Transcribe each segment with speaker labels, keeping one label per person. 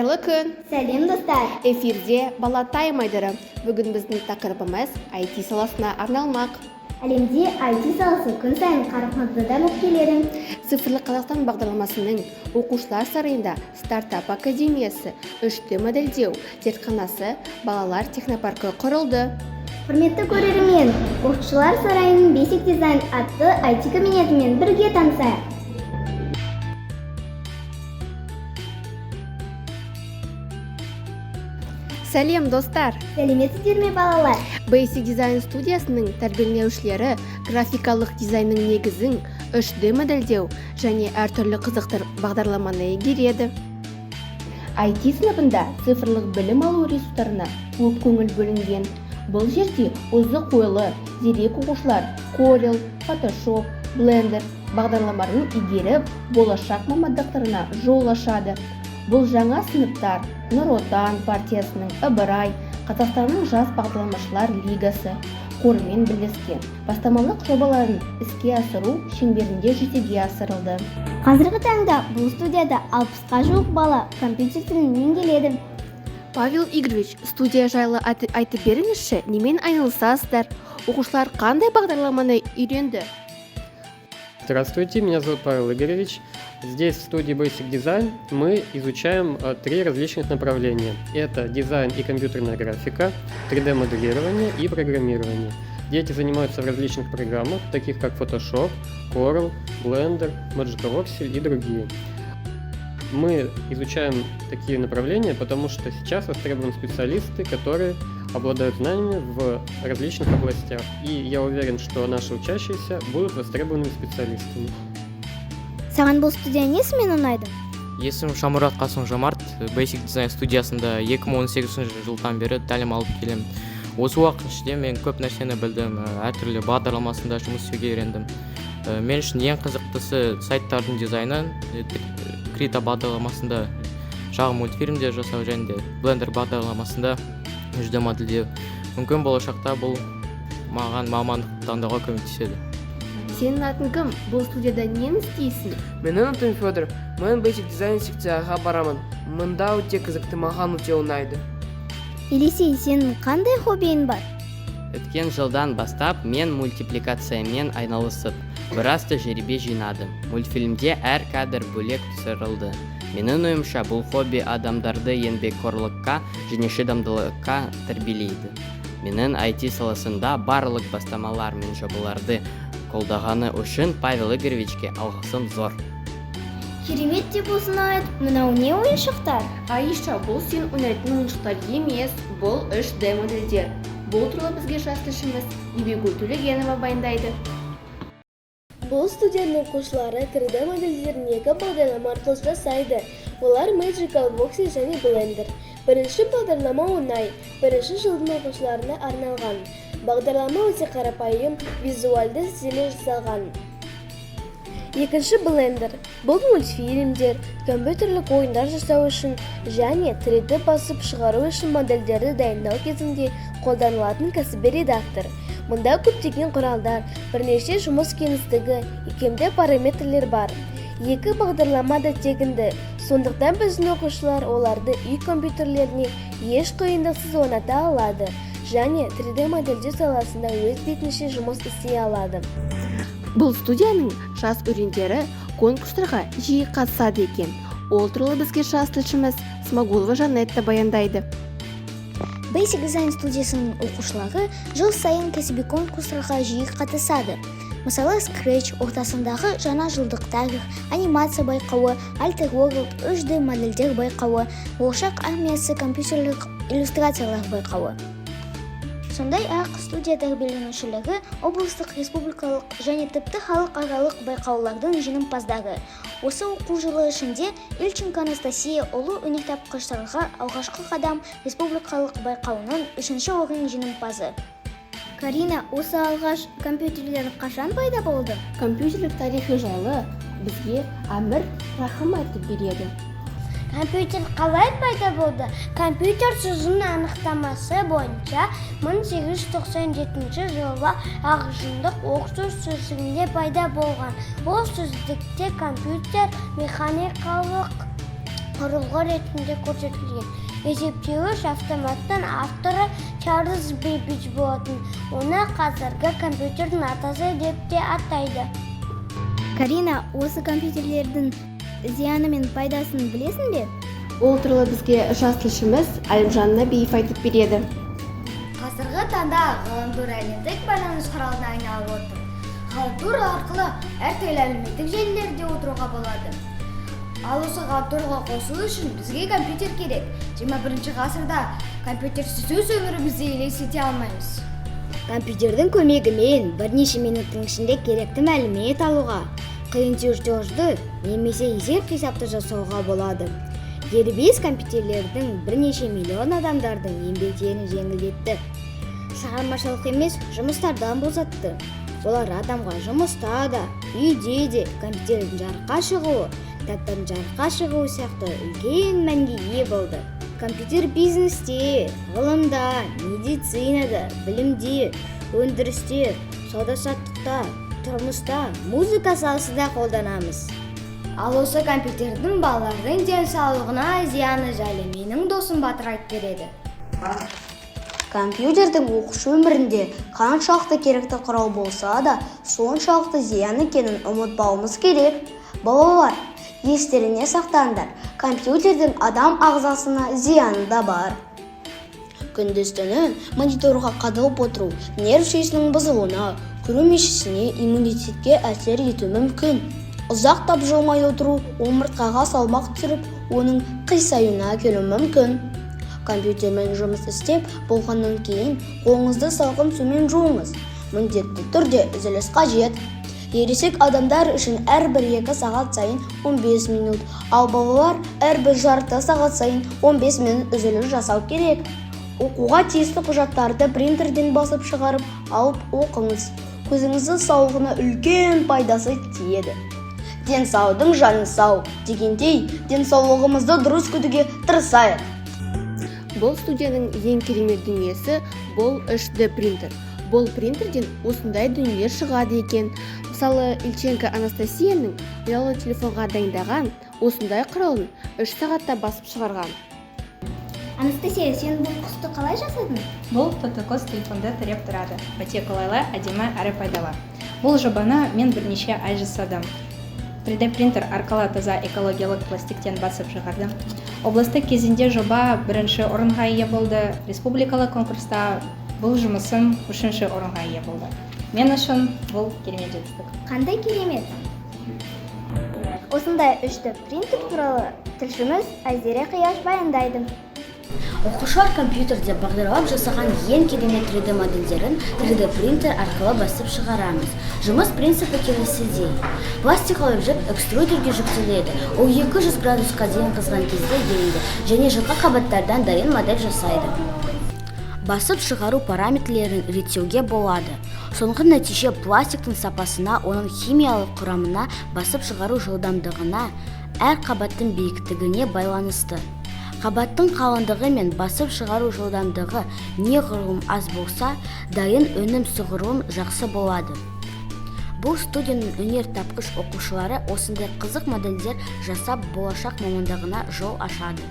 Speaker 1: Қайырлы күн!
Speaker 2: Сәлем, достар!
Speaker 1: Эфирде Балатай айдары. Бүгін біздің тақырыбымыз IT саласына арналмақ.
Speaker 2: Әлемде IT саласы күн сайын қарқынды дамып келеді.
Speaker 1: Цифрлы Қазақстан бағдарламасының оқушылар сарайында стартап академиясы, 3D модельдеу зертханасы, балалар технопаркі құрылды.
Speaker 2: Құрметті көрермен, оқушылар сарайының Basic Design атты IT кабинетімен бірге танысайық.
Speaker 1: Сәлем, достар!
Speaker 2: Сәлеметсіздер ме, балалар?
Speaker 1: Basic Design студиясының тәрбиеленушілері графикалық дизайнның негізін, 3D модельдеу және әртүрлі қызықты бағдарламаны игереді. IT сыныбында цифрлық білім алу ресурстарына көп көңіл бөлінген. Бұл жерде озық ойлы, зерек оқушылар Corel, Photoshop, Blender бағдарламаларын игеріп, болашақ мамандықтарына жол ашады. Бұл жаңа сыныптар Нұр Отан партиясының Ыбырай Қазақстанның жас бағдарламашылар лигасы қорымен бірлескен бастамалық жобаларын іске асыру шеңберінде жүзеге асырылды.
Speaker 2: Қазіргі таңда бұл студияда 60-қа жуық бала компьютер тілін меңгереді.
Speaker 1: Павел Игоревич, студия жайлы айтып беріңізші, немен айналысасыздар? Оқушылар қандай бағдарламаны үйренді?
Speaker 3: Здравствуйте, меня зовут Павел Игоревич. Здесь, в студии Basic Design, мы изучаем три различных направления. Это дизайн и компьютерная графика, 3D-моделирование и программирование. Дети занимаются в различных программах, таких как Photoshop, Corel, Blender, MagicaVoxel и другие. Мы изучаем такие направления, потому что сейчас востребованы специалисты, которые обладают знаниями в различных областях. И я уверен, что наши учащиеся будут востребованными специалистами.
Speaker 2: Саған бұл студия несімен ұнайды?
Speaker 4: Есімім Шамұрат Қасым Жомарт. Basic Design студиясында 2018 жылдан бері тәлім алып келемін. Осы уақыт ішінде мен көп нәрсені білдім, әртүрлі бағдарламасында жұмыс істеуге үйрендім. Мен үшін ең қызықтысы сайттардың дизайны, Krita бағдарламасында шағын мультфильмдер жасау және де Blender бағдарламасында 3D модельдеу. Мүмкін, болашақта бұл маған мамандық таңдауға көмектеседі.
Speaker 1: Сенің атың кім? Бұл студияда нені істейсің?
Speaker 5: Менің атым Федор. Мен Basic Design секцияға барамын. Мында өте қызықты, маған өте ұнайды.
Speaker 2: Елисей, сенің қандай хоббиің бар?
Speaker 6: Өткен жылдан бастап мен мультипликациямен айналысып, біраз тәжірибе жинадым. Мультфильмде әр кадр бөлек түсірілді. Менің ойымша, бұл хобби адамдарды еңбекқорлыққа және шыдамдылыққа тәрбиелейді. Менің IT саласында барлық бастамалар мен жобаларды қолдағаны үшін Павел Игоревичке алғысым зор.
Speaker 2: Керемет деп осыны айт, мынау не ойыншықтар?
Speaker 1: Аиша, бұл сен ойнайтын ойыншықтар емес, бұл 3D модельдер. Бұл туралы бізге жас тілшіміз Бибігүл Төлегенова баяндайды.
Speaker 7: Бұл студияның оқушылары 3D модельдерін екі бағдарлама арқылы жасайды. Олар Magical Voxel және Blender. Бірінші бағдарлама оңай, бірінші жылдың оқушыларына арналған. Бағдарлама өте қарапайым, визуалды стилде жасалған. Екінші Blender. Бұл мультфильмдер, компьютерлік ойындар жасау үшін және 3D басып шығару үшін модельдерді дайындау кезінде қолданылатын кәсіби редактор. Мұнда көптеген құралдар, бірнеше жұмыс кеңістігі, икемді параметрлер бар. Екі бағдарлама да тегінді, сондықтан біздің оқушылар оларды үй компьютерлеріне еш қиындықсыз орната алады және 3D модельдеу саласында өз бетінше жұмыс істей алады.
Speaker 1: Бұл студияның жас өрендері конкурстарға жиі қатысады екен. Ол туралы бізге жас тілшіміз Смагулова Жанетта баяндайды.
Speaker 8: Basic Design студиясының оқушылары жыл сайын кәсіби конкурстарға жиі қатысады. Мысалы, Scratch ортасындағы жаңа жылдық тарих, анимация байқауы, Alter World 3D модельдер байқауы, Болашақ армиясы компьютерлік иллюстрациялар байқауы. Сондай-ақ студия тәрбиеленушілері облыстық, республикалық және тіпті халықаралық байқаулардың жеңімпаздары. Осы оқу жылы ішінде Ильченко Анастасия Ұлы өнертапқыштарға алғашқы қадам республикалық байқауының үшінші орын жеңімпазы.
Speaker 2: Карина, осы алғаш компьютерлер қашан пайда болды?
Speaker 1: Компьютерлік тарихы жайлы бізге Әмір Рахым айтып береді.
Speaker 9: Компьютер қалай пайда болды? Компьютер сөзінің анықтамасы бойынша 1897 жылы ағылшындық Оксфорд сөздігінде пайда болған. Ол сөздікте компьютер механикалық Құрылғы ретінде көрсетілген. Есептеуіш автоматтың авторы Чарльз Бэббидж болатын. Оны қазіргі компьютердің атасы деп те атайды.
Speaker 2: Карина, осы компьютерлердің зияны мен пайдасын білесің бе?
Speaker 1: Ол туралы бізге жас тілшіміз Әлімжан Нәбиев айтып береді.
Speaker 10: Қазіргі таңда ғаламтор әлемдік байланыс құралына айналып отыр. Ғаламтор арқылы әртүрлі әлеуметтік желілерде отыруға болады. Ал осы ғаламторға қосылу үшін бізге компьютер керек. 21 ғасырда компьютерсіз өз өмірімізді елестете алмаймыз.
Speaker 11: Компьютердің көмегімен бірнеше минуттың ішінде керекті мәлімет алуға, қиын чертежді немесе есеп-қисапты жасауға болады. Дербес компьютерлердің бірнеше миллион адамдардың еңбектерін жеңілдетті. Шығармашылық емес жұмыстардан босатты. Олар адамға жұмыста да, үйде де компьютердің жарыққа шығуы, кітаптардың жарыққа шығуы сияқты үлкен мәнге ие болды. Компьютер бизнесте, ғылымда, медицинада, білімде, өндірісте, сауда-саттықта, тұрмыста, музыка саласында қолданамыз.
Speaker 10: Ал осы компьютердің балалардың денсаулығына зияны жайлы менің досым Батыр айтып береді.
Speaker 12: Компьютердің оқушы өмірінде қаншалықты керекті құрал болса да, соншалықты зиян екенін ұмытпауымыз керек. Балалар, естеріне сақтаңдар, компьютердің адам ағзасына зияны да бар. Күндіз түні мониторға қадалып отыру нерв жүйесінің бұзылуына, көру мүшесіне, иммунитетке әсер етуі мүмкін. Ұзақ тапжылмай отыру омыртқаға салмақ түсіріп, оның қисаюына әкелуі мүмкін. Компьютермен жұмыс істеп болғаннан кейін қолыңызды салқын сумен жуыңыз. Міндетті түрде үзіліс қажет. Ересек адамдар үшін әрбір 2 сағат сайын 15 минут, ал балалар әрбір жарты сағат сайын 15 минут үзіліс жасау керек. Оқуға тиісті құжаттарды принтерден басып шығарып алып оқыңыз. Көзіңіздің саулығына үлкен пайдасы тиеді. Денсаудың жаны сау дегендей, денсаулығымызды дұрыс күтуге тырысайық.
Speaker 1: Бұл студияның ең керемет дүниесі – бұл 3D принтер. Бұл принтерден осындай дүниелер шығады екен. Мысалы, Ильченко Анастасияның ұялы телефонға дайындаған осындай құралын 3 сағатта басып шығарған.
Speaker 2: Анастасия, сен бұл құсты қалай жасадың?
Speaker 13: Бұл тотықұс телефонды тіреп тұрады. Өте қолайлы, әдемі әрі пайдалы. Бұл жобаны мен бірнеше ай жасадым. 3D принтер арқылы таза экологиялық пластиктен басып шығардым. Облыстық кезеңде жоба бірінші орынға ие болды. Республикалық конкурста бұл жұмысым үшінші орынға ие болды. Мен үшін бұл керемет жетістік.
Speaker 2: Қандай керемет! Осындай 3D принтер туралы тілшіміз Айзере Қияш баяндайды.
Speaker 14: Оқушылар компьютерде бағдарлап жасаған ең керемет 3D модельдерін 3D принтер арқылы басып шығарамыз. Жұмыс принципі келесідей. Пластикалық жіп экструдерге жүктеледі. Ол 200 градусқа дейін қызған кезде ериді және жұқа қабаттардан дайын модель жасайды. Басып шығару параметрлерін реттеуге болады. Соңғы нәтиже пластиктің сапасына, оның химиялық құрамына, басып шығару жылдамдығына, әр қабаттың биіктігіне байланысты. Қабаттың қалыңдығы мен басып шығару жылдамдығы неғұрлым аз болса, дайын өнім соғұрлым жақсы болады. Бұл студияның өнертапқыш оқушылары осындай қызық модельдер жасап, болашақ мамандығына жол ашады.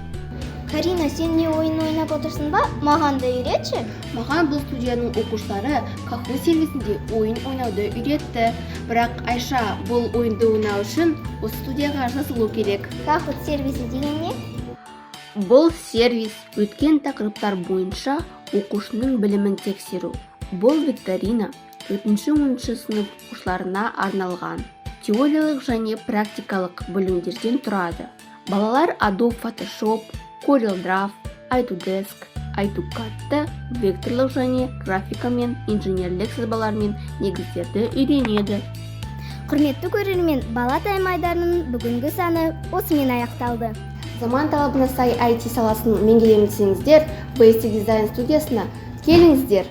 Speaker 2: Карина, сен не ойын ойнап отырсың ба? Маған да үйретші.
Speaker 1: Маған бұл студияның оқушылары Kahoot сервисінде ойын ойнауды үйретті. Бірақ, Айша, бұл ойынды ойнау үшін осы студияға жазылу керек.
Speaker 2: Kahoot сервисі деген не?
Speaker 1: Бұл сервис өткен тақырыптар бойынша оқушының білімін тексеру. Бұл викторина 4-10 сынып оқушыларына арналған. Теориялық және практикалық бөлімдерден тұрады. Балалар Adobe Photoshop, CorelDRAW, Autodesk, AutoCAD-та векторлық және графика мен инженерлік сызбалармен негіздерді үйренеді.
Speaker 2: Құрметті көрермен, Бала Тайм айдарының бүгінгі саны осымен аяқталды.
Speaker 1: Заман талабына сай IT саласын меңгеремін десеңіздер, Basic Design студиясына келіңіздер.